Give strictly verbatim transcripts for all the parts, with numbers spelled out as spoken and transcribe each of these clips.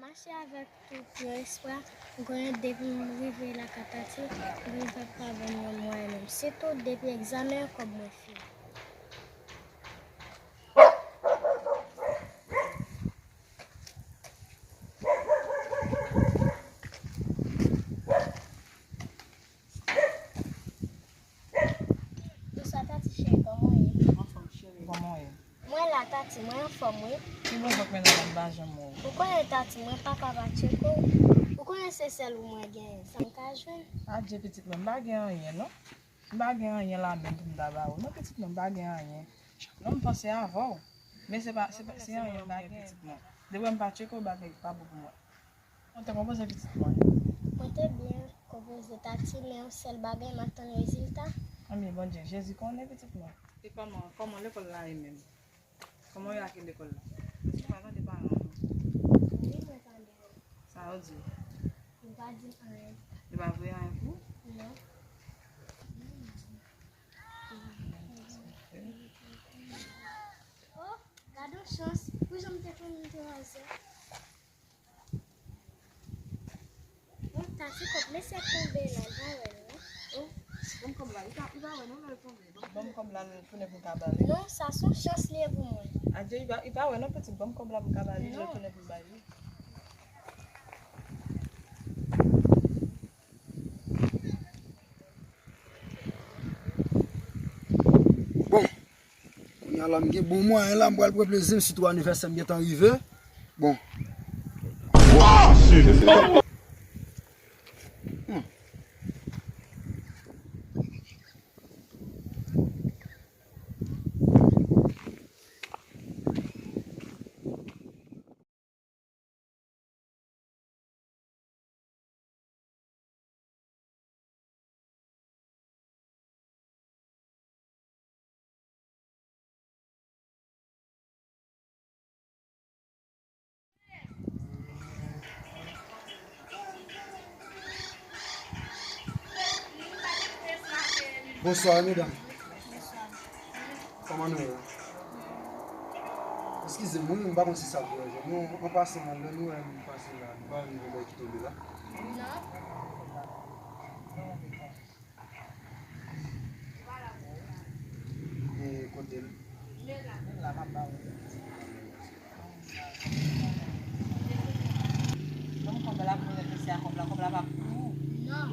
Mache avèk tout yon espwa, m konnen depi m rive lakay Tati, m p ap pa jwenn yon mwayen menm. Sitou depi egzamen an, kòb mwen fini. Bonswa Tati cheri, kòman w ye? Anfòm cheri, kòman w ye? Mwen la Tati, mwen anfòm wi. Ki bò w sot mennen la m pa janm wè w? Ou konnen Tati, mwen papa pa tcheke w. Ou konnen se sèl ou mwen genyen, sa m ka jwenn? Adye pitit mwen, m pa gen anyen non. M pa gen anyen la menm pou m ta ba ou. Non pitit mwen, m pa gen anyen. Non m panse avè w. Men se pa, se pa, se anyen m pa gen pitit mwen. Depi m pa tcheke w bagay pa bon pou mwen. Mwen te konpoze pitit mwen. Mwen te byen konpoze Tati, men yon sèl bagay m ap tann rezilta. Anben Bondye, Jezi konnen pitit mwen. E kòman, kòman lekòl la ye menm? Kòman yo ak lekòl la? Èske w pa tande paran w? Wi, mwen tande yo. Sa yo di w? Yo pa di m anyen. Yo pa voye anyen pou ou? Non. Oh, gade yon chans. Pou jan m te konn te wazè. Bon, Tati, kòb mesye tonbe la, l pa wè l non. Oh, ban m kòb la, li pa, li pa wè non lè l tonbe. Ban m kòb la, l tounen pou m ka ba li. Non, sa se yon chans li ye pou mwen. Adye, li pa, li pa wè non pitit, ban m kòb la pou m ka ba li, lè l tounen pou m ba li. Bon, kounye a la m gen bon mwayen la, m pral pran plezi m, sitou anivèsè m gentan rive. Bon. Hmm. Bonswa medam. Kòman nou ye? Eskize m wi, m pa konn si sa ap deranje nou. An pasan, lè nou wè m pase la, nou pa wè m gen bagay ki tonbe la? Non. E kote l? Ban m kòb la pou mèt mesye a kòb la, kòb la pa pou ou. Non.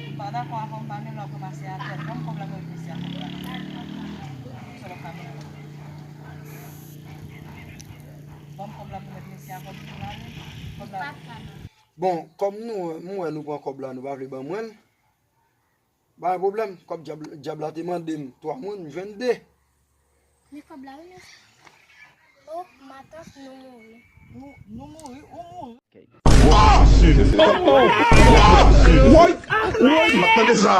M pa dakò avè w, m pa menm lè w pase atè. Ban m kòb la pou mèt mesye a kòb la. Sa w ap fè? Ban m kòb la pou mèt mesye a kòb pou l ale. Kòb la. Bon, kòm nou, m wè nou pran kòb la, nou pa vle ban mwen l. Pa gen pwoblèm, kòb dyab, dyab la te mande m twa moun, m jwenn de. Men kòb la wi mesye. Oh, matant nou mouri. Nou, nou mouri, ou mouri. Woy! Woy! M ap tande sa.